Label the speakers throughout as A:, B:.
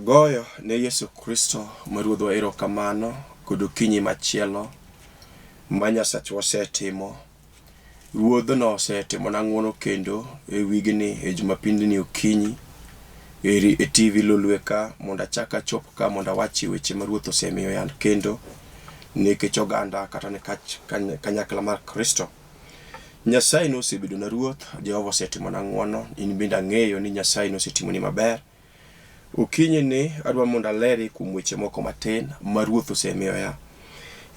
A: Agoyo ne Yesu Kristo ma Ruodhwa erokamano kod okinyi machielo ma Nyasachwa osetimo. Ruodhno osetimona ng'wono kendo e wigni e jumapindni okinyi eri e TV Lolwe ka mondo achak achop ka mondo awachie weche ma Ruoth osemiyo an kendo nikech oganda kata nikech kanyakla mar Kristo. Nyasaye nosebedona Ruoth, Jehova osetimona ng'wono, in bende ang'eyo ni Nyasaye nosetimoni maber. Okinyi ni adwa mondo aleri kuom weche moko matin ma Ruoth osemiyoya.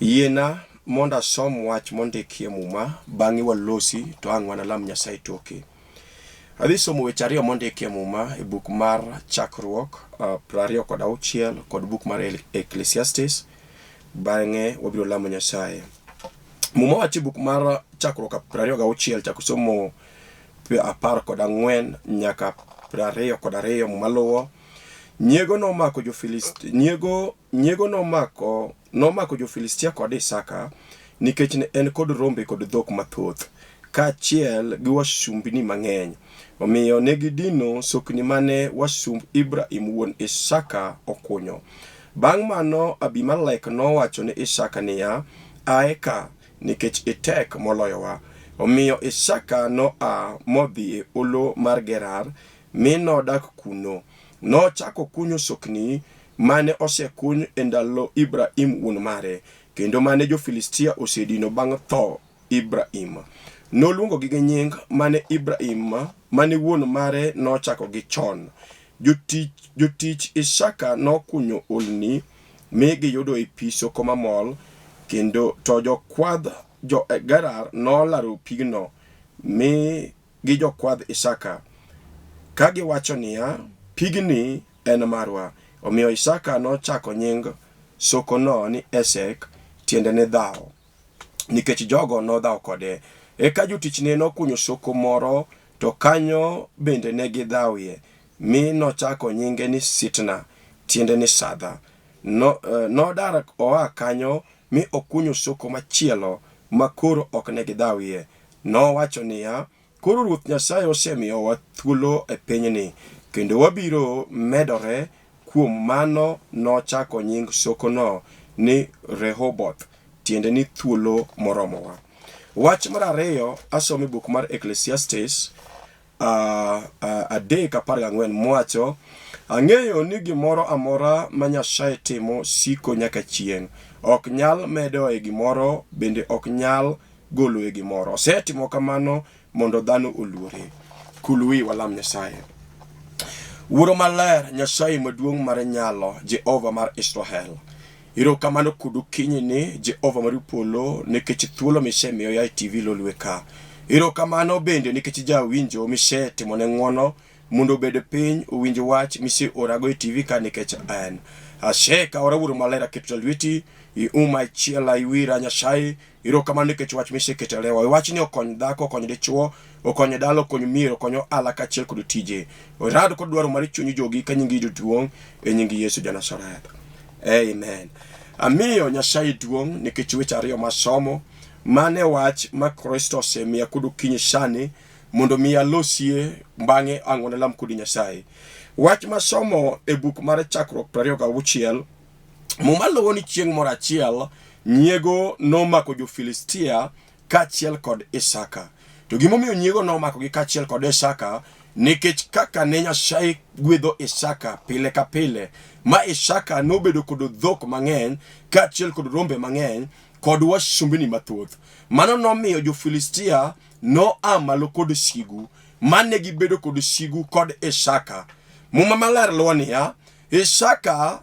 A: Yiena mondo asom wach mondikie Muma, bang'e walosi to ang' wanalam Nyasaye toke. Adhi somo weche ariyo mondikie Muma e buk mar Chakruok 26 kod buk mar Ecclesiastes, bang'e wabiro lamo Nyasaye. Muma wacho e buk mar Chakruok 26 chako somo 14 nyaka 22 Muma luwo. Nyiego nomako jo-Filisti, nyiego, nyiego nomako, nomako jo-Filistia kod Isaka nikech ne en kod rombe kod dhok mathoth, kaachiel gi wasumbini mang'eny. Omiyo ne gidino sokni mane wasumb Ibrahim wuon Isaka okunyo. Bang' mano Abimelek nowacho ne Isaka niya, Ae ka, nikech itek moloyowa. Omiyo Isaka noa modhi e holo mar Gerar, mi nodak kuno. Nochako kunyo sokni mane osekuny e ndalo Ibrahim wuon mare, kendo mane jo-Filistia osedino bang' tho Ibrahim. Noluongogi gi nying mane Ibrahim mane wuon mare nochakogi chon. Jotich, jotich Isaka nokunyo olni mi giyudoe pi soko mamol, kendo to jokwadh jo Gerar nolaro pigno mi gi jokwadh Isaka ka giwacho niya, Pigni en marwa. Omiyo Isaka nochako nying sokono ni Esek, tiende ni dhawo, nikech jogo nodhawo kode. Eka jotichne nokunyo soko moro, to kanyo bende ne gidhawie, mi nochako nyinge ni Sitna, tiende ni sadha. No, nodar oa kanyo mi okunyo soko machielo ma koro ok ne gidhawie. Nowacho niya, Koro Ruoth Nyasaye osemiyowa thuolo e pinyni, kendo wabiro medore. Kuom mano nochako nying sokono ni Rehoboth, tiende ni thuolo moromowa. Wach mar ariyo asomo e buk mar Ecclesiastes 3:14 mwacho, Ang'eyo ni gimoro amora ma Nyasaye timo siko nyaka chieng'. Ok nyal medoe gimoro, bende ok nyal goloe gimoro. Osetimo kamano mondo dhano oluore. Kul wi walam Nyasaye. Wuoro maler, Nyasaye maduong' mar nyalo, Jehova mar Israel. Erokamano kod okinyi ni Jehova mar polo nikech thuolo misemiyo ya e TV Lolwe ka. Erokamano bende nikech jawinjo misetimone ng'wono mondo obed piny owinj wach miseorago e TV ka nikech en. Asekawora Wuoro maler aketo lweti, iuma ichiela iwira Nyasaye. Erokamano nikech wach miseketo e lewa. Wachni okony dhako, okony dichuo, okony dala, okony mier, okony ohala kaachiel kod tije. Orad kod dwaro mar chuny jogi ka nyingi yudo duong' e nying Yesu ja Nazareth. Amen. Amiyo Nyasaye duong' nikech weche ariyo masomo. Mane wach ma Kristo osemiya kod okinyi sani mondo mi alosie bang'e ang' wanalam kodi Nyasaye. Wach masomo e buk mar Chakruok 26 Muma luwo ni chieng' moro achiel nyiego nomako jo-Filistia kaachiel kod Isaka. To gimomiyo nyiego nomakogi kaachiel kod Isaka, nikech kaka ne Nyasaye gwedho Isaka pile ka pile, ma Isaka nobedo kod dhok mang'eny kaachiel kod rombe mang'eny kod wasumbini mathoth. Mano nomiyo jo-Filistia noa malo kod sigu, mane gibedo kod sigu kod Isaka. Muma maler luwo niya, Isaka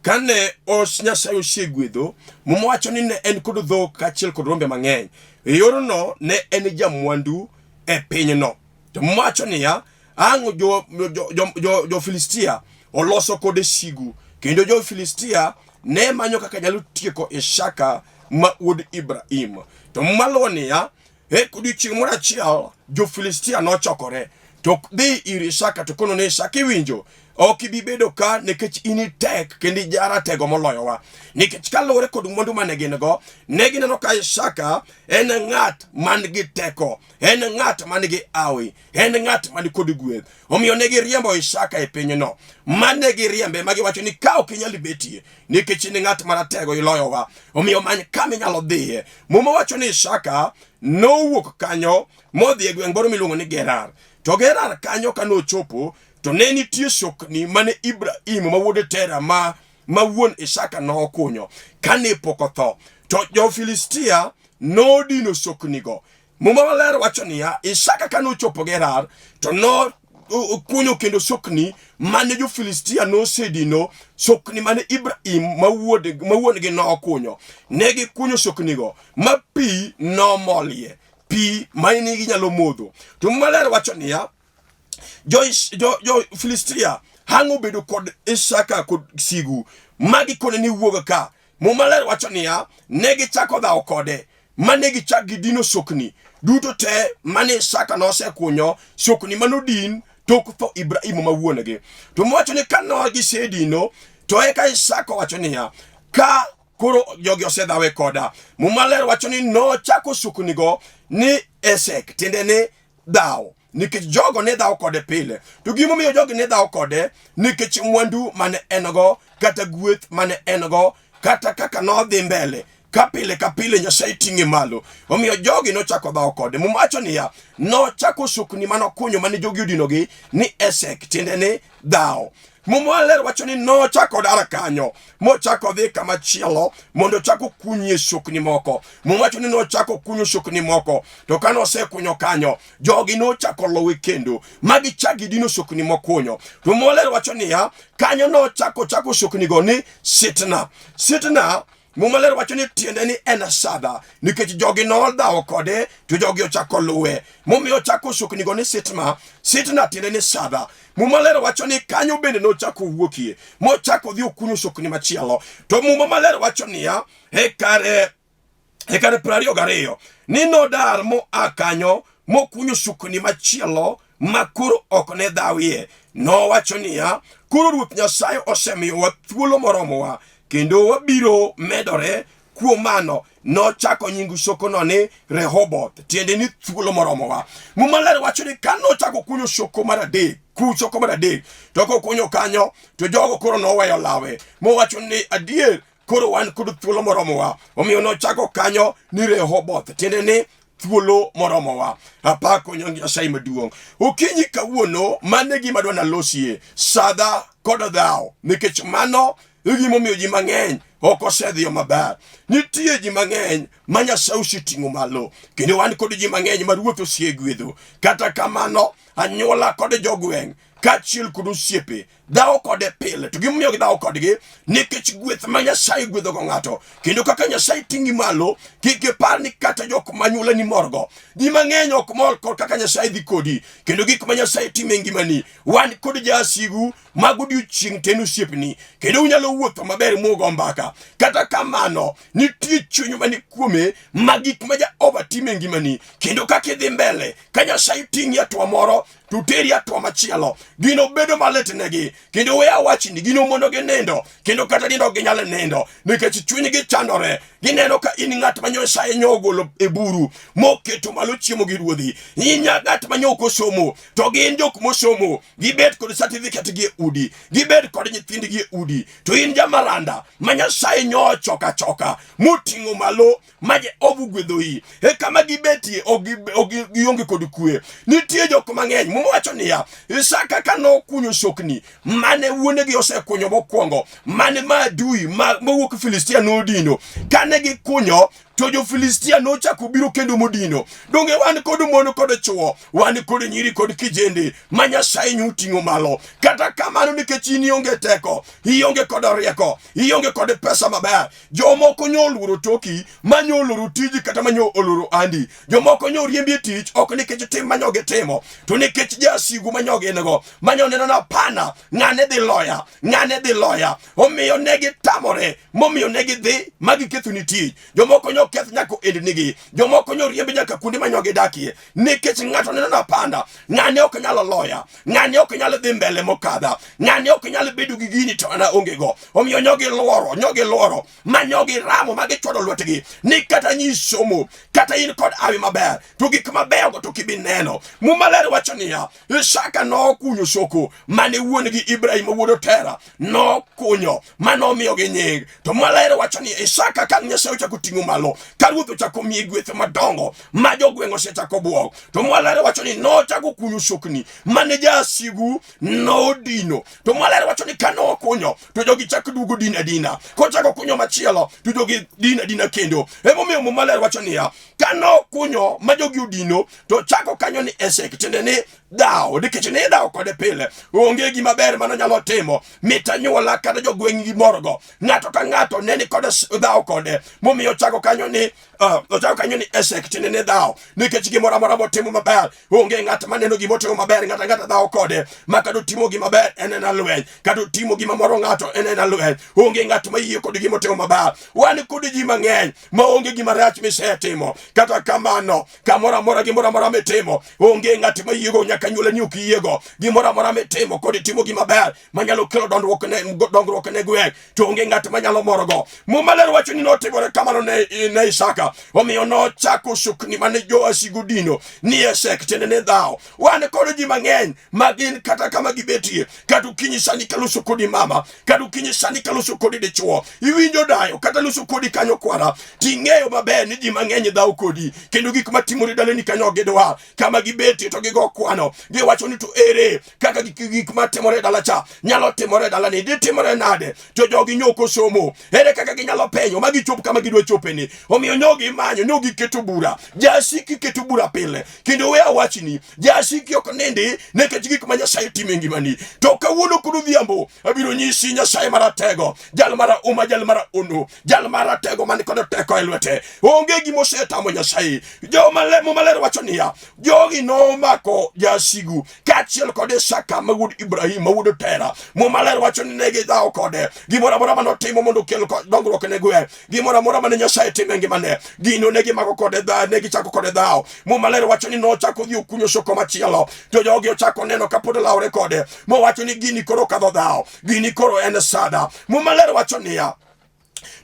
A: kane os Nyasaye osegwedho, Muma wacho ni ne en kod dhok kaachiel kod rombe mang'eny. E yorno ne en jamwandu e pinyno. To Muma wacho niya, ang' jo, jo, jo, jo, jo Filistia oloso kode sigu, kendo jo Filistia ne manyo kaka nyalo tieko Isaka ma wuod Ibrahim. To Muma luwo niya, E odiechieng' moro achiel jo-Filistia nochokore to dhi ir Isaka to kono ne Isaka iwinjo Ok ibi bedo ka nikech in itek kendo ijaratego moloyowa. Nikech kaluwore kod mwandu mane gin go, ne gineno ka Isaka en ng'at man gi teko, en ng'at man gi awi, en ng'at man kod gweth. Omiyo ne giriembo Isaka e pinyno. Mane giriembe ma giwacho ni ka ok inyal betie nikech in ng'at maratego iloyowa. Omiyo many kama inyalo dhiye. Muma wacho ni Isaka nowuok kanyo modhi e gweng' moro miluongo ni Gerar. To Gerar kanyo ka nochopo to ne nitie sokni mane Ibrahim ma wuod Tera ma wuon Isaka nokunyo kane pok otho. To jo-Filistia nodino soknigo. Muma maler wacho niya, Isaka kane ochopo Gerar to no kunyo kendo sokni mane jo-Filistia nosedino, sokni mane Ibrahim ma wuon-gi nokunyo. Ne gikunyo soknigo ma pi nomolie, pi ma ne ginyalo modho. To Muma maler wacho niya, jo Filistia hang' obedo kod Isaka kod sigu ma gikone ni wuog ka. Muma ler wacho niya, ne gichako dhawo kode ma ne gichak gidino sokni duto te mane Isaka nosekunyo, sokni manodin tok tho Ibrahim ma wuon-gi. To mowacho ni ka no gisedino, to eka Isaka owacho niya, ka koro jogi osedhawe koda. Muma ler wacho ni nochako soknigo ni Esek, tiende ni dhawo nikech jogo ne dhawo kode pile. To gimomiyo jogi ne dhawo kode nikech mwandu mane en go, kata gweth mane en go, kata kaka nodhi mbele ka pile ka pile Nyasaye ting'e malo. Omiyo jogi nochako dhawo kode. Muma wacho niya, nochako sokni mane okunyo mane jogi odinogi ni Esek, tiende ni dhawo. Muma maler wacho ni nochako dar kanyo mochako dhi kama chielo mondo ochak okunyie sokni moko. Muma wacho ni nochako kunyo sokni moko, to kane osekunyo kanyo, jogi nochako luwe kendo ma gichak gidino sokni mokunyo. To Muma maler wacho niya, kanyo nochako chako soknigo ni Sitna. Sitna Muma ler wacho ni tiende ni en sadha nikech jogi nodhawo kode to jogi ochako luwe momiyo ochako soknigo ni Sitna. Sitna tiende ni sadha. Muma ler wacho ni kanyo bende nochako wuokie mochako dhi okunyo sokni machielo. To Muma maler wacho niya e kare 22 ni nodar moa kanyo mokunyo sokni machielo ma koro ok ne dhawie. Nowacho niya, koro Ruoth Nyasaye osemiyowa thuolo moromowa kendo wabiro medore. Kuom mano nochako nying sokono ni Rehoboth, tiende ni thuolo moromowa. Muma ler wacho ni ka nochako kunyo soko mar adek, soko mar adek, to kokunyo kanyo to jogo koro noweyo lawe mowacho ni adier koro wan kod thuolo moromowa. Omiyo nochako kanyo ni Rehoboth, tiende ni thuolo moromowa. Apako nying Nyasaye maduong'. Okinyi kawuono, mano e gima dwa nalosie, sadha kod dhawo, nikech mano e gimomiyo ji mang'eny ok osedhiyo maber. Nitie ji mang'eny ma Nyasaye oseting'o malo, kendo wan kod ji mang'eny ma Ruoth osegwedho. Kata kamano, anyuola kod jogweng' kaachiel kod osiepe dhawo kode pile. To gimomiyo gidhawo kodgi nikech gweth ma Nyasaye gwedhogo ng'ato, kendo kaka Nyasaye ting'i malo, kik ipar ni kata jok ma anyuolani morgo. Ji mang'eny ok mor kod kaka Nyasaye dhi kodi, kendo gik ma Nyasaye timo e ngimani. Wan kod jasigu mag odiechieng' to en osiepni, kendo unyalo wuotho maber mugo mbaka. Kata kamano, nitie chuny mani kuome ma gik ma Jehova timo e ngimani, kendo kaka idhi mbele, ka Nyasaye ting'i hatua moro to teri hatua machielo, gino bedo malit negi. Kendo we awachni, gino mondo ginindo, kendo kata nindo ok ginyal nindo nikech chunygi chandore. Gineno ka in ng'at ma Nyasaye nyo ogolo e buru moketo malo chiemo gi ruodhi, in ng'at ma nyo ok osomo, to gin jok mosomo, gibet kod certificate gi e udi, gibet kod nyithindgi e udi, to in jamaranda ma Nyasaye nyo ochoka achoka moting'o malo ma Jehova ogwedhoi, e kama gibetie ok gionge kod kwe. Nitie jok mang'eny. Muma wacho niya, Isaka ka nokunyo sokni mane wuonegi osekunyo mokwongo, mane maadui mowuok Filistia nodino, kane gikunyo to jo-Filistia nochako biro kendo modino. Donge wan kod mon kod chwo, wan kod nyiri kod kijende ma Nyasaye nyoting'o malo. Kata kamano, nikech in ionge teko, ionge kod rieko, ionge kod pesa maber, Jomoko nyo oluoro toki, ma nyo oluoro tiji kata ma nyo oluoro andi. Jomoko nyo riembi e tich ok nikech tim ma nyo gitimo, to nikech jasigu ma nyo gin go, ma nyo neno na pana, ng'ane dhi loya, ng'ane dhi loya. Omiyo ne gitamore, momiyo ne gidhi ma gikethoni tich. Jomoko nyo Nyoketh nyaka ohendnigi, jomoko nyoriemb nyaka kuonde ma nyogidakie, nikech ng'ato neno napanda, ng'ani ok nyal loya, ng'ani ok nyal dhi mbele mokadha, ng'ani ok nyal bedo gi gini to an aonge go. Omiyo nyogiluoro, nyogiluoro ma nyogiramo ma gichwado lwetgi ni kata nyi somo kata in kod awi maber to gik mabeyogo to kibi neno. Muma ler wacho niya, Isaka nokunyo soko mane wuon-gi Ibrahim wuod Tera nokunyo ma nomiyogi nying. To maler wacho ni Isaka ka Nyasaye ochako ting'o malo, ka ruoth ochako miye gweth madongo ma jogweng' osechako bwok, to maler wacho ni nochako kunyo sokni mane jasigu nodino. To maler wacho ni ka nokunyo to jogi chako duogo dina adina, kochako kunyo machielo to jogi dina adina kendo. Emomiyo Muma ler wacho niya, ka nokunyo ma jogi odino to chako kanyo ni Esek, tiende ni dhawo, nikech ni idhawo kode pile, onge gima ber mano nyalo timo mit anyuola kata jogweng' gimorgo, ng'ato ka ng'ato ne ni kode dhawo kode, momiyo ochako kanyo ni ochako kanyo ni Esek, tiende ni dhawo, nikech gimoro amora motimo maber onge ng'at maneno gima otimo maber, ng'ato ang'ata dhawo kode, ma kata otimo gima ber en ena lweny, kata otimo gima moro ng'ato en ena lweny, onge ng'at mayie kod gima otimo maber. Wan kod ji mang'eny ma onge gima rach misetimo, kata kamano kamoro amora gimoro amora mitimo onge ng'at ma yiego, nyaka nyuole ni ok yiego gimoro amora mitimo kod itimo gima ber manyalo kelo dongruok ne gweng', to onge ng'at manyalo morogo. Muma ler wacho ni notimore kamano ne Isaka, omiyo nochako sukni mane jowasigu dino ni Esek, tiende ni dhawo. Wan kod ji mang'eny ma gin kata kama gibetie, kata okinyi sani kaloso kodi mama, kata okinyi sani kaloso kodi dichuo, iwinjo dayo kata loso kodi kanyo kwara, ting'eyo maber ni ji mang'eny dhawo kodi, kendo gik matimore daleni kanyo ok gidwar. Kama gibetie to gigo kwano, giwacho ni to ere kaka gik matimore e dala cha nyalo timore e dalani, ditimore nade? To jogi nyoko somo, ere kaka ginyalo penyo ma gichop kama gidwa chopeni? Omiyo nyogi manyo, nyogi keto bura, jasiki keto bura pile. Kendo we awachni, jasiki ok nindi nikech gik ma Nyasaye timo e ngimani. To kawuono kod odhiambo abiro nyisi Nyasaye maratego, jal marahuma, jal maraono, jal maratego man kod teko e lwete. Onge gima osetamo Nyasaye. Joma lemo maler wacho niya, jogi nomako jasigu kaachiel kod Isaka ma wuod Ibrahim ma wuod Tera. Muma ler wacho ni ne gidhawo kode. Gimoro amora mane otimo mondo okel dongruok ne gweng', gimoro amora mane Nyasaye timo e ngimane, gino ne gimako kode dhawo, ne gichako kode dhawo. Muma ler wacho ni nochako odhi okunyo soko machielo, to jogi ochako neno kapod olawore kode, mowacho ni gini koro kadho dhawo, gini koro en sada. Muma ler wacho niya,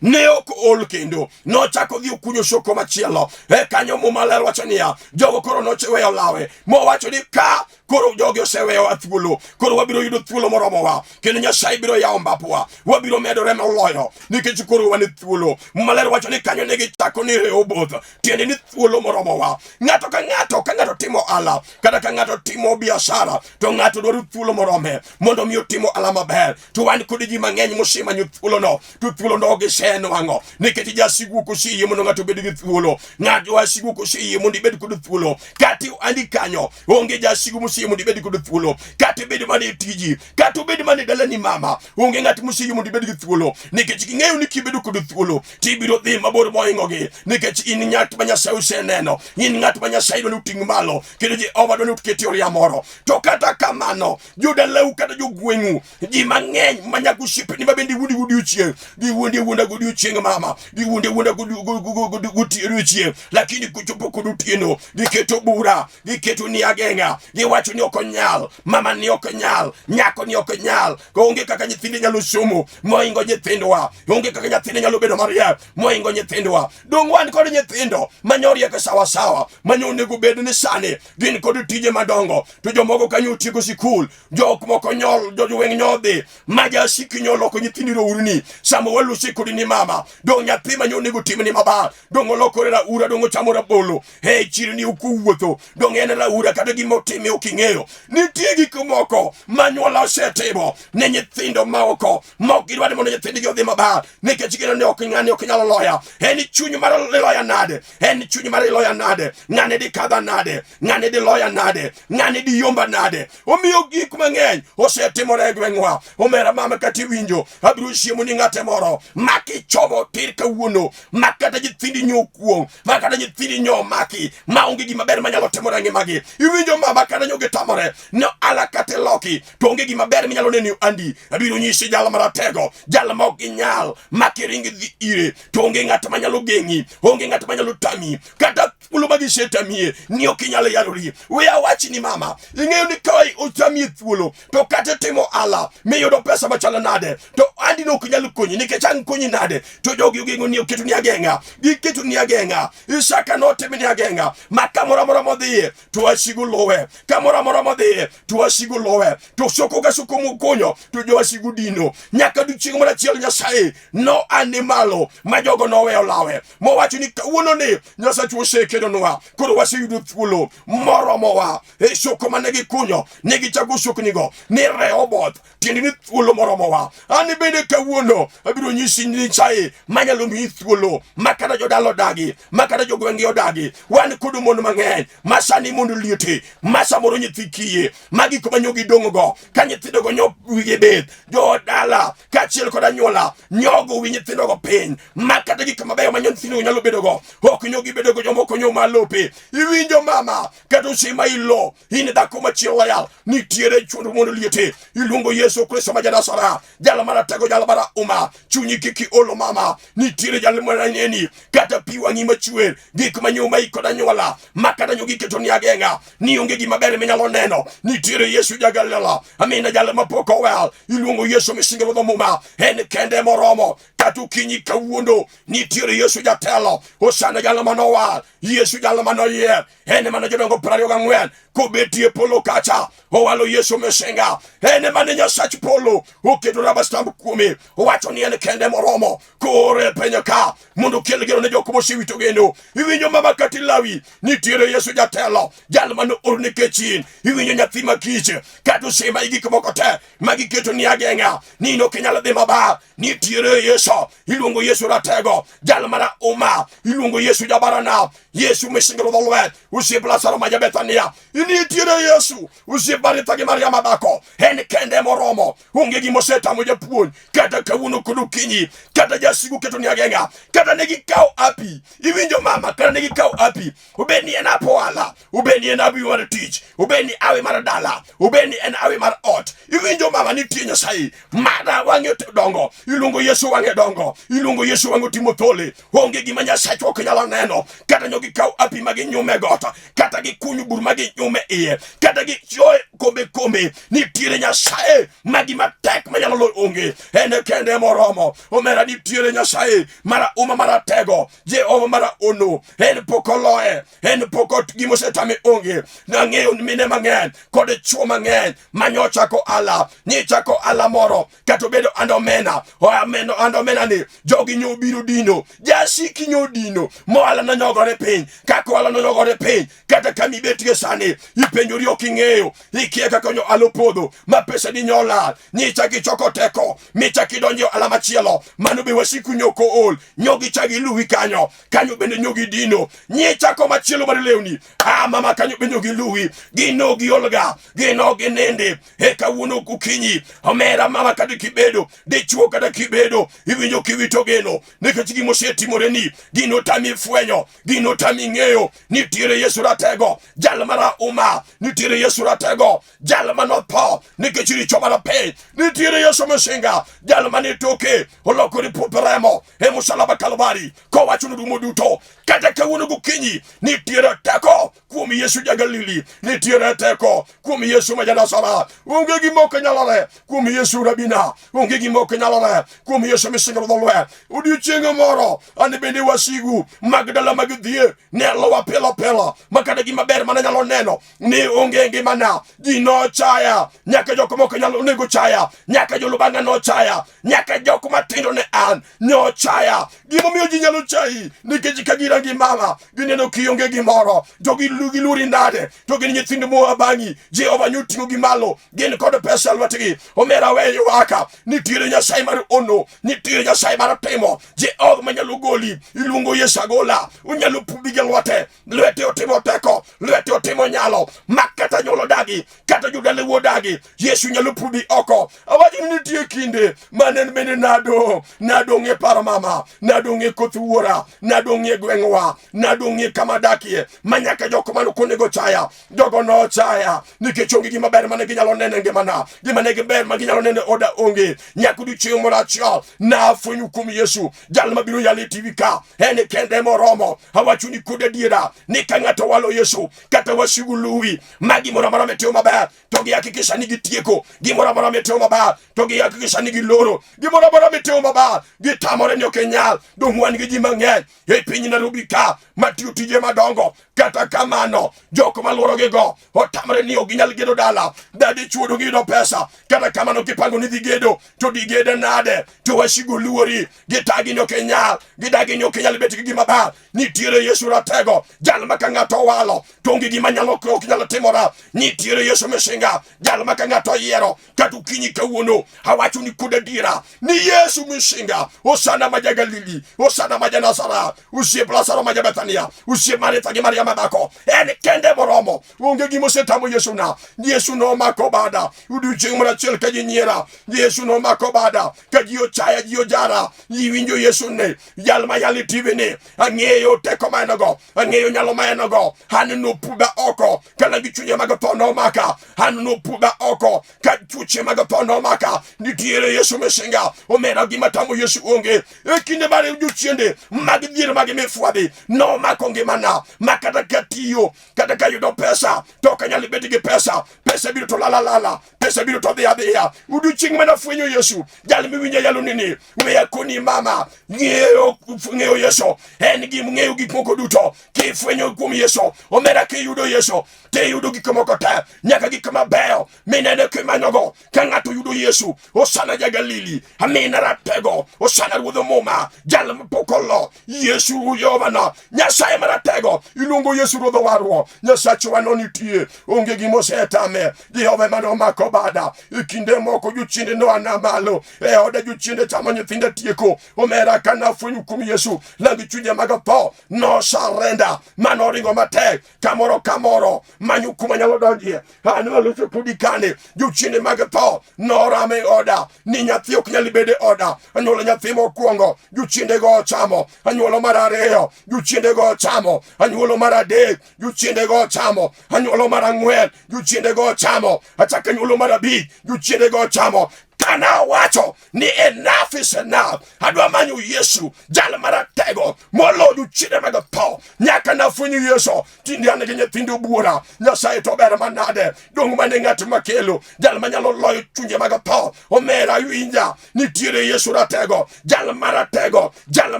A: ne ok ol kendo nochako dhi okunyo soko machielo. E kanyo Muma ler wacho niya, jogo koro noweyo lawe, mowacho ni ka koro jogi oseweyowa thuolo, koro wabiro yudo thuolo moromowa, kendo Nyasaye biro yawo mbapwa, wabiro medore moloyo nikech koro wan e thuolo. Muma ler wacho ni kanyo ne gichako ni Rehoboth, tiende ni thuolo moromowa. Ng'ato ka ng'ato ka ng'ato timo ohala kata ka ng'ato timo biashara, to ng'ato dwaro thuolo morome mondo mi otim ohala maber. To wan kod ji mang'eny mosemanyo thuolono, to thuolono gisenwang'o, nikech jasigu ok oseyie mondo ng'ato obed gi thuolo. Ng'ato wasigu ok oseyie mondo ibed kod thuolo, kata andi kanyo onge jasigu moseyie mondo ibed kod thuolo, kata ibed mana e tiji, kata obed mana e dalani mama, onge ng'at moseyie mondo ibed gi thuolo, nikech ging'eyo ni kibedo kod thuolo to ibiro dhi mabor mohingogi, nikech in ng'at ma Nyasaye oseneno, in ng'at ma Nyasaye dwa ni oting' malo, kendo Jehova dwa ni oketi oria moro. To kata kamano, jodalau kata jogweng'u, ji mang'eny ma nyaka osiepeni ma bende iwuondi godiochieng', giwuondi awuonda godiochieng' mama, giwuondi awuonda godiochieng', lakini kochopo kod otieno, giketo bura, giketo ni ageng'a, giwacho ni ok onyal, mama ni ok nyal, nyako ni ok nyal, onge kaka nyithindi nyalo somo mohingo nyithindwa, onge kaka nyathini nyalo bedo mariek mohingo nyithindwa. Dong' wan kod nyithindo manyoriek sawa sawa, manyo onego bed ni sani gin kod tije madongo, to jomoko kanyo otieko sikul, jok moko nyol, jojweng' nyodhi, ma jasiki nyoloko nyithindi rourni. Sama walose kodi ni mama, dong' nyathi manyo onego timni maber, dong' olokore raura, dong' ochamo rabolo, e chirni ok owuotho, dong' en raura, kata gima otime ok ing'eyo. Nitie gik moko ma nyuola osetimo ne nyithindo ma oko, ma ok gidwar ni mondo nyithindgi odhi maber, nikech gino ni ok ng'ani ok nyalo loya. En chuny mar loya nade? En chuny mar loya nade? Ng'ani dikadha nade? Ng'ani diloya nade? Ng'ani diyomba nade? Omiyo gik mang'eny osetimore e gweng'wa. Omera mama, kata iwinjo, abiro siemo ni ng'ate moro ma kichomo tir kawuono, ma kata nyithindi nyo kuong', ma kata nyithindi nyo maki, ma onge gima ber manyalo timore e ngimagi. Iwinjo mama, kata nyo gitamore ni ohala kata iloki to onge gima ber minyalo neno andi. Abiro nyisi jal maratego, jal ma ok ginyal ma kiringi dhi ire to onge ng'at manyalo geng'i, onge ng'at manyalo tami kata thuolo ma gisetamie ni ok inyal yarori. We awachni mama, ing'eyo ni ka otamie thuolo to kata itimo ala miyudo pesa machalo nade to andi no ok nyal konyi nikech ang' konyi nade to jogi ogeng'o ni oketo ni ageng'a, giketo ni ageng'a. Isaka notimo ni ageng'a ma kamoro amora modhiye to wasigu luwe, kamoro amora modhiye to wasigu luwe, to soko ka soko mokunyo to jowasigu dino nyaka odiechieng' moro achiel Nyasaye noane malo ma jogo noweyo lawe mowacho ni kawuono ni Nyasachwa osekedonwa, koro waseyudo thuolo moromowa. E soko mane gikunyo ne gichako soknigo ni Rehoboth, tiende ni thuolo moromowa. An bende kawuono abiro nyisi ni Nyasaye manyalo miyi thuolo ma kata jodala odagi, ma kata jogwenge odagi. Wan kod mon mang'eny ma sani mondo liete, ma samoro nyithi kiye, ma gik ma nyo gidong'go ka nyithindogo nyo wigi bith, jodala kaachiel kod anyuola nyogo wi nyithindogo piny, ma kata gik mabeyo ma nyithindogo nyalo bedogo ok nyo gibedogo, jomoko nyo malope. Iwinjo mama, kata osima ilo in dhako machielo yal nitiere chundo mondo liete iluongo Yesu Kristo ma Janazara, jal maratego, jal marahuma. Chunyi kik olo mama, nitiere jal maneni kata pi wang'i machwer, gik manyuma kod anyuola ma kata nyo giketo ni ageng'a ni onge gima ber minyalo neno. Nitiere Yesu ja Galila, amina, jal mapok owal. Iluongo Yesu misingo ruodh muma, en kende moromo. Kata okinyi kawuono nitiere Yesu jatelo, Hosana jal manowal, Yesu jal manoyier, en mane jodongo 24 kobetie polo kacha owalo Yesu misinga, en mane Nyasach polo oketo raba stamp kuome, owacho ni en kende moromo koore e piny ka mondo okel geno ne jok mosewito geno. Iwinjo mama kata ilawi, nitiere Yesu jatelo, jal mane oor nikech in. Iwinjo nyathi ma kich, kata osema i gik moko te ma giketo ni ageng'a ni ok inyal dhi maber, nitiere Yesu. Iluongo Yesu ratego, jal mara uma, iluongo Yesu jabarana, Yesu misingo ruodh lwet, osiep Lazaro ma ja-Bethania. Nitiere Yesu osiep Maritha gi Maria madhako, en kende moromo, onge gima osetamo japuonj. Kata kawuono kod okinyi, kata jasigu keto ni ageng'a, kata ne gikawo api, iwinjo mama, kata ne gikawo api, obed ni en ap ohala, obed ni en awi mar tich, obed ni awi mar dala, obed ni en awi mar ot, iwinjo mama, nitie Nyasaye mara wang'e dongo. Iluongo Yesu wang'e dongo, iluongo Yesu wang'e otimo thole. Onge gima Nyasachwa ok nyalo neno. Kata nyo gikaw api ma ginyume got, kata gikunyo bur ma ginyume iye, kata gichoye kombe kombe, nitiere Nyasaye ma gima tek manyalo loyo onge, en kende moromo. Omera, nitiere Nyasaye mara uma maratego, Jehova mara ono, en pok oloye, en pok gima osetame onge. Nang'eyo mine mang'eny kod chwo mang'eny manyochako ala, nichako ala moro kata obedo andomena oameno andomena ni jogi nyo biro dino, jasiki nyo dino moala nonyogore piny kaka ohala nonyogore piny. Kata kama ibetie sani ipenjori, ok ing'eyo, ikia kaka nyo alo podho ma pesa ni nyo lal, nichak ichoko teko michak idonjo e ohala machielo, mano be wasiku nyo kool nyo gichak iluwi kanyo kanyo bende nyo gidino. Nyichako machielo mar lewni, ah mama, kanyo be nyo giluwi, gino giolga, gino ginindi. E kawuono gokinyi, omera mama, kata kibedo dichuo kata kibedo iwinjo kiwito geno nikech gima osetimoreni, gino tami fwenyo, gino tami ng'eyo, nitiere Yesu ratego, jal mara uma, nitiere Yesu ratego, jal manotho nikech richo mar piny, nitiere Yesu misinga, jal mane toke olokore puoth remo e musalaba Kalvari kowacho norumo duto. Kata kawuono gokinyi nitiere teko kuom Yesu ja Galili, nitiere teko kuom Yesu ma Janazara. Onge gima ok nyalore kuom Yesu Rabina, onge gima ok nyalore kuom Yesu misingo ruodh lweny. Odiochieng' moro an bende wasigu mag dala mag dhier ne lowa pilo pilo, ma kata gima ber mana nyalo neno ni onge e ngimana. Ji nochaya, nyaka jok moko nyalo onego chaya, nyaka jolubanga nochaya, nyaka jok matindo ne an nyochaya. Gimomiyo ji nyalo chayi nikech ka girangi mama, gineno kionge gimoro, to giluori nade, to gin nyithindo moa bang'i. Jehova nyoting'o gi malo, gin kod pesa e lwetgi. Omera, we ywaka, nitiere Nyasaye mar ono, nitiere Nitiere Nyasaye mar timo, Jehova manyalo goli, iluongo Yesu agola, onyalo pudhi gi lwete, lwete otimo teko, lwete otimo nyalo, ma kata nyuolo dagi, kata jodala odagi, Yesu nyalo pudhi oko. Awacho ni nitie kinde mane en bende nadong', nadong' e paro mama, nadong' e koth wuora, nadong' e gweng'wa, nadong' e kama adakie, ma nyaka jok mane ok onego chaya, jogo nochaya nikech onge gima ber mane ginyalo neno e ngimana, gima ne giber ma ginyalo neno e oda onge. Nyaka odiechieng' moro achiel nafwenyo kuom Yesu, jal mabiro yalo e TV ka, en kende moromo. Awacho ni kod adiera ni ka ng'ato walo Yesu, kata wasigu luwi, ma gimoro amora mitimo maber to gihakikisha ni gitieko, gimoro amora mitimo maber to gihakikisha ni giloro, gimoro amora mitimo maber gitamore ni ok inyal. Dong' wan gi ji mang'eny e piny Nairobi ka matiyo tije madongo, kata kamano jok maluorogigo otamre ni ok ginyal gedo dala. Dadichuo dong yudo pesa, kata kamano kipango ni dhi gedo to digede nade? To wasigu luori, gitagi ni ok inyal, gidagi ni ok inyal bet gi gima ber. Nitiere Yesu ratego, jal ma ka ng'ato owalo to onge gima nyalo ok nyalo timora. Nitiere Yesu misinga, jal ma ka ng'ato oyiero kata okinyi kawuono awacho ni kod adiera ni Yesu misinga, Hosana ma ja-Galili, Hosana ma ja-Nazareth, osiep Lazaro ma ja-Bethania, osiep Maritha gi Maria madhako, en kende moromo. Onge gima osetamo Yesu na. Yesu nomako bada odiochieng' moro achiel ka ji nyiera. Yesu nomako bada ka ji ochaya, ji ojara. Iwinjo Yesu ni jal ma yalo e TV ni, ang'eyo teko ma en go, ang'eyo nyalo ma en go. An nopudha oko kana gi chunye mag tho nomaka, an nopudha oko ka tuoche mag tho nomaka. Nitiere Yesu misinga, omera gima tamo Yesu onge. E kinde mar jochiende mag dhier mag mifwadhi nomako ngimana, ma kata katiyo kata kayudo pesa to ok anyal bet gi pesa, pesa biro to lala lala, pesa biro to dhi adhiya. Odiochieng' mana fwenyo Yesu, jal miwinjo yalo nini, weya koni mama, ng'eyo ng'eyo Yesu en gim ng'eyo gik moko duto. Kifwenyo kuom Yesu, omera kiyudo Yesu tiyudo gik moko te, nyaka gik mabeyo minene kimanyogo. Ka ng'ato yudo Yesu, Hosana ja Galili, amina ratego, Hosana ruodh muma, jal mapok olo, Yesu Jehova Nyasaye maratego, iluongo Yesu ruodh warruok, Nyasachwa no nitie, onge gima osetame. Jehova ema nomako bada. E kinde moko jochiende noana malo e oda, jochiende chamo nyithinda tieko. Omera kana fwenyo kuom Yesu, lang chunje mag tho nosarenda, manoringo matek kamoro kamoro, manyo kuma nyalo donjie. An aloso kodi kane, jochiende mag tho norama e oda ni nyathi ok nyal bedo e oda. Anyuolo nyathi mokwongo, jochiendego ochamo. Anyuolo mar ariyo, jochiendego ochamo. Anyuolo mar adek, jochiendego ochamo. Anyuolo mar ang'wen, jochiendego ochamo. Achako anyuolo mar abich, jochiendego ochamo. Kana wacho ni enough is enough, adwa manyo Yesu jal maratego moloyo jochiende mag tho. Nyaka nafwenyo Yesu, tinde an gi nyithindo buora. Nyasaye to ber manade, dong' mane ng'at makelo jal manyalo loyo chunje mag tho. Omera winja, nitiere Yesu ratego, jal maratego, jal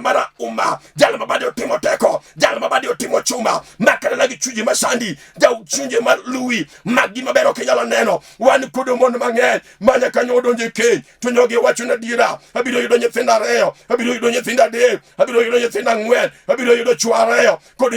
A: marauma, jal mabade otimo teko, jal mabade otimo chuma, makanana gi chunje masandi, jaw chunje maluwi, mag gima ber ok inyalo neno. Wan kod mon mang'eny ma nyaka nyo donjo e keny to nyogi wacho na adiera, abiro yudo nyithindo ariyo, abiro yudo nyithindo adek, abiro yudo nyithindo ang'wen, abiro yudo chwo ariyo kod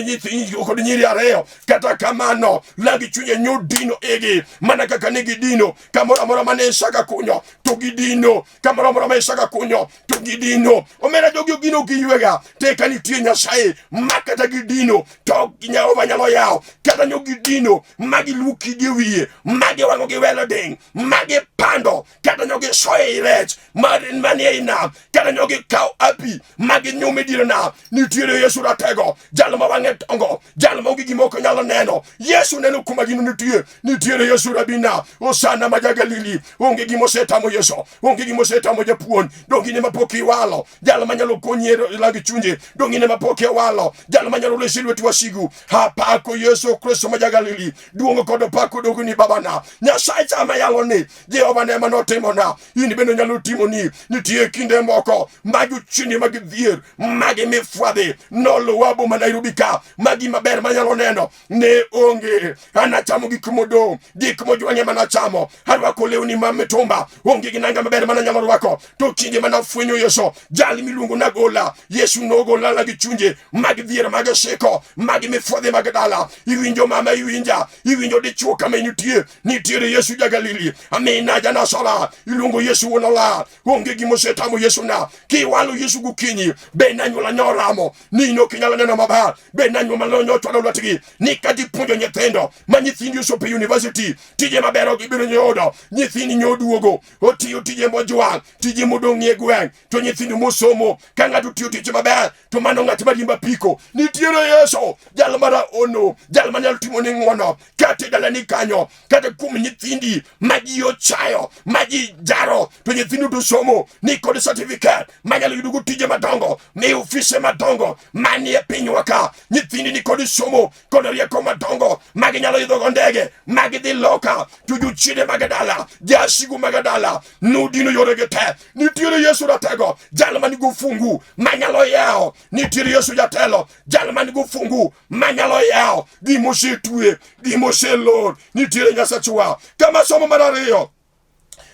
A: kod nyiri ariyo. Kata kamano lagi chunye nyo dino igi mana kaka ne gidino kamoro amora mane Isaka kunyo to gidino, kamoro amora ma Isaka kunyo to gidino. Omera jogi ogino giywega te ka nitie Nyasaye ma kata gidino to Jehova nyalo yawo. Kata nyo gidino ma giluo kidi e wiye, ma giwang'o gi welo ding', ma gipando, kata nyo gisoyo ei rech manie ei nam, kata nyo gikawo api ma ginyumo e dier nam. Nitiere Yesu ratego, jal ma wang'e dongo, jal ma onge gima ok nyalo neno. Yesu neno kuma gino nitie. Nitiere Yesu rabina, Hosana ma ja Galili. Onge gima osetamo Yesu, onge gima osetamo japuonj. Donge in ema pok iwalo jal manyalo konyi e lag chunje? Donge in ema pok iwalo jal manyalo resi lwet wasigu? Apako Yesu Kristo ma ja Galili. Duong' kod pak odogni babana. Nyasaye chama yalo ni Jehova ne ema notimona, in bende onyalo timoni. Nitie kinde moko ma jochiende mag dhier magi mifwadhi noluwa boma Nairobi ka, magi maber manyalo neno ne onge. An achamo gik modong', gik mojwang' ema nachamo. Arwako lewni ma mitumba, onge gi nanga maber mananyalo rwako. To kinde mana fwenyo Yesu, jal miluongo nagola, Yesu nogola gi chunje mag dhier mag siko, mag mifwadhi mag dala. Iwinjo mama, iwinja, iwinjo dichuo kama intie, nitiere Yesu ja Galili, amina ja Nasara. Iluongo Yesu wuon ola, onge gima osetamo Yesu na. Kiwalo Yesu gokinyi, be nanyuola nyoramo, ni in ok inyal neno maber, be nanyuola nyochwalo lwetgi, ni kata ipuonjo nyithindo ma nyithindi osopo e university, tije maber ok ibiro yudo, nyithindi nyoduogo, otiyo tije mojwang', tije modong'ie gweng', to nyithindo mosomo, ka ng'ato tiyo tich maber, to mano ng'at mariembo apiko. Nitiere Yesu, jal mara ono, jal manyalo timo ni ng'wono, kata e dalani kanyo, kata kuom nyithindi ma ji ochayo, ma ji jaro, to nyithindo to somo, ni kod certificate manyalo yudogo tije madongo, ni ofise madongo manie pinywa ka. Nyithindi ni kod somo kod rieko madongo ma ginyalo idhogo ndege ma gidhi loka, to jochiende mag dala, jasigu mag dala nodino yoregi te. Nitiere Yesu ratego, jal man gi ofungu manyalo yawo. Nitiere Yesu jatelo, jal man gi ofungu manyalo yawo gima osetwe, gima oselor. Nitiere Nyasachwa. Kama somo mar ariyo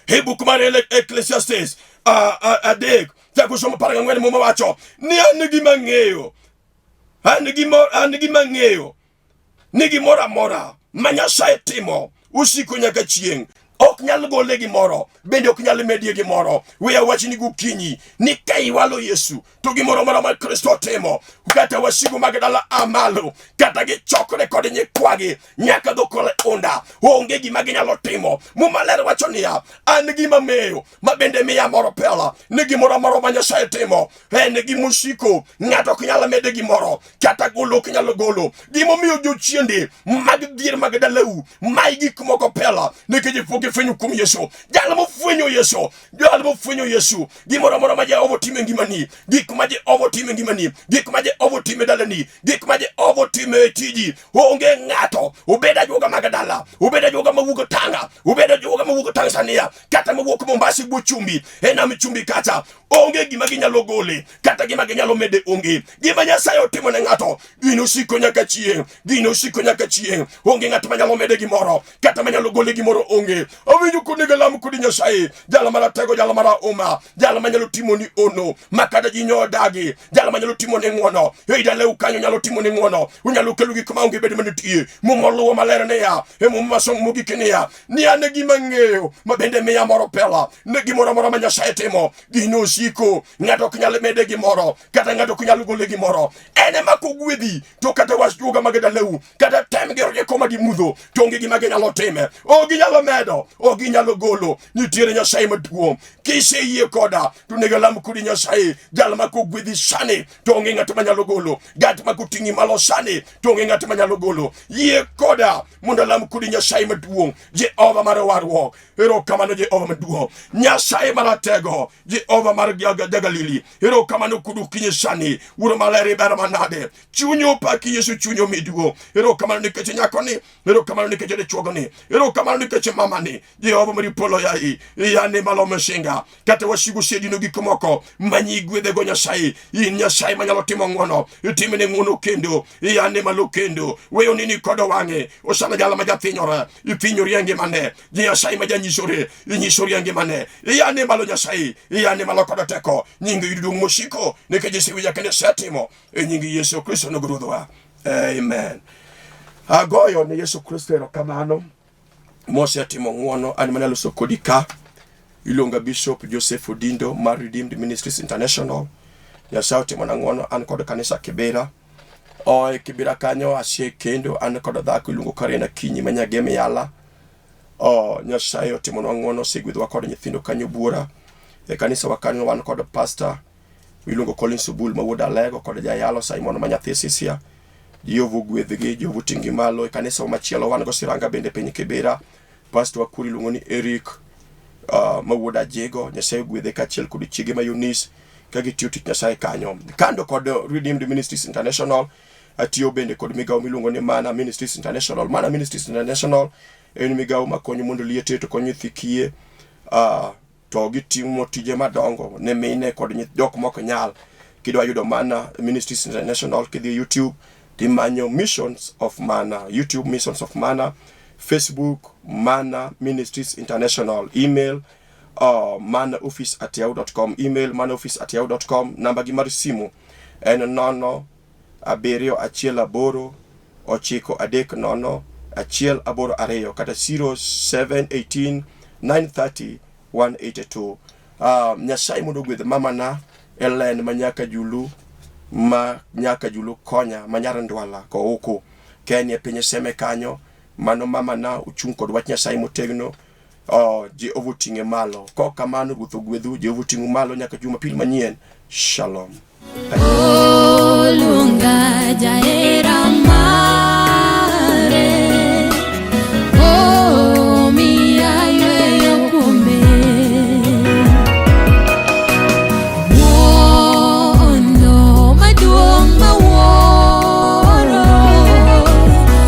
A: e buk mar Ecclesiastes 3 chako somo 14, Muma wacho ni an gima ng'eyo, an gima ng'eyo ni gimoro amora ma Nyasaye timo osiko nyaka chieng', ok nyal gole gimoro, bende ok nyal medie gimoro. We awachni gokinyi ni ka iwalo Yesu to gimoro amora ma Kristo timo, kata wasigu mag dala a malo, kata gichokre kod nyikwagi nyaka dho kole unda, onge gima ginyalo timo. Muma ler wacho niya, an gima ng'eyo ma bende miya moro pela ni gimoro amora ma Nyasaye timo en gima osiko, ng'ato ok nyal mede gimoro, kata golo ok nyalo golo. Gimomiyo jochiende mag dhier mag dalau mayi gik moko pela, nikech pok ifwenyo kuom Yesu. Jal mofwenyo Yesu, jal mofwenyo Yesu, gimoro amora ma Jehova otimo e ngimani, gik ma Jehova otimo e ngimani, gik ma Jehova otimo e dalani, gik ma Jehova otimo e tiji, onge ng'ato, obed ajuoga mag dala, obed ajuoga mawuok Tanga, obed ajuoga mawuok Tanzania, kata mawuok Mombasa e bwo chumbi, e nam chumbi kacha, onge gima ginyalo gole, kata gima ginyalo mede onge. Gima Nyasaye otimo ne ng'ato, gino siko nyaka chieng', gino siko nyaka chieng'. Onge ng'at manyalo mede gimoro, kata manyalo gole gimoro onge. Awinjo konego lam kodi Nyasaye, jal maratego, jal marahuma, jal manyalo timoni ono, ma kata ji nyo odagi, jal manyalo timoni ng'wono. Ei dalau kanyo nyalo timoni ng'wono, unyalo kelo gik maonge bed manitie. Muma oluwo maler niya, e Muma masomo mogik niya, ni an e gima ng'eyo ma bende miya moro pela, ne gimoro amora ma Nyasaye timo, gino osiko, ng'ato ok nyal mede gimoro, kata ng'ato ok nyal gole gimoro. En ema kogwedhi, to kata wasuga mag dalau, kata tem gi rieko ma gimudho, to onge gima ginyalo time. Ok ginyalo medo, ok ginyalo golo. Nitiere Nyasaye maduong'. Kiseyie koda, to onego alam kodi Nyasaye, jal ma kogwedhi sani, to onge ng'at manyalo golo. Ng'at ma koting'i malo sani, to onge ng'at manyalo golo. Yie koda mondo alam kodi Nyasaye maduong', Jehova mar warruok. Erokamano Jehova maduong', Nyasaye maratego, Jehova mar Jagalili. Erokamano kudu okinyi sani, Wuoro maler iber manade. Chuny opaki Yesu, chuny omi duong'. Erokamano nikech nyakoni, erokamano nikech dichuogoni, erokamano nikech mamani. Jehova mar polo yayi, iyane malo misinga, kata wasigu osedino gik moko manyi gwedhego Nyasaye. In Nyasaye manyalo timo ng'wono, itimne ng'wono kendo, iyane malo kendo, weyo nini kod wang'e. Osana jal ma jathinyore, ithinyori e ngimane. Nyasaye ma janyisore, inyisori e ngimane. Iyane malo Nyasaye, iyane malo kod teko. Nyingi yud duong' mosiko, nikech isewinja kendo isetimo. E nying Yesu Kristo nogo Ruodhwa. Amen. Agoyo ne Yesu Kristo erokamano mosetimo ng'wono. An mana loso kodi ka. Iluonga Bishop Joseph Odindo mar Redeemed Ministries International. Nyasaye otimona ng'wono, an kod kanisa Kibera. O e Kibera kanyo asekendo, an kod dhako iluongo Karen Akinyi ma Nyagem Yala. O Nyasaye otimonwa ng'wono, osegwedhowa kod nyithindo kanyo buora. E kanisa wa kanyo wan kod pastor iluongo Collins Obul ma wuod Alego kod jayalo Simon ma nyathi Sisia. Jehova ogwedhgi, Jehova oting'gi malo. E kanisa machielo wan go Siranga bende piny Kibera. Pastor wa kuro iluongo ni Eric ma wuod Ajego. Nyasaye ogwedhe kaachiel kod chiege ma Eunice ka gitiyo tich Nyasaye kanyo. Kando kod Redeemed Ministries International, atiyo bende kod migawo miluongo ni Mana Ministries International. Mana Ministries International en migawo makonyo mondo liete to konyo nyithi kiye to gitimo tije madongo ne mine kod jok mok nyal. Kidwa yudo Mana Ministries International, kidhi e YouTube timanyo Missions of Mana, YouTube Missions of Mana, Facebook Mana Ministries International, email manaoffice@yahoo.com, email manaoffice@yahoo.com. Namba gi mar simu en 0 7 1 8 9 3 0 1 8 2 kata 0718 930 182. Nyasaye mondo ogwedh mamana Ellen ma nyaka Julu ma nyaka Julu konya ma nyar Ndwala Kouku Kenya e piny Seme kanyo mano mamana ochung' kod wach Nyasaye motegno. Oh, Jehova oting'e malo. Kok kamano Ruoth ogwedhu, Jehova oting'u malo nyaka Jumapil manyien. Shalom.
B: Oluonga jahera mara.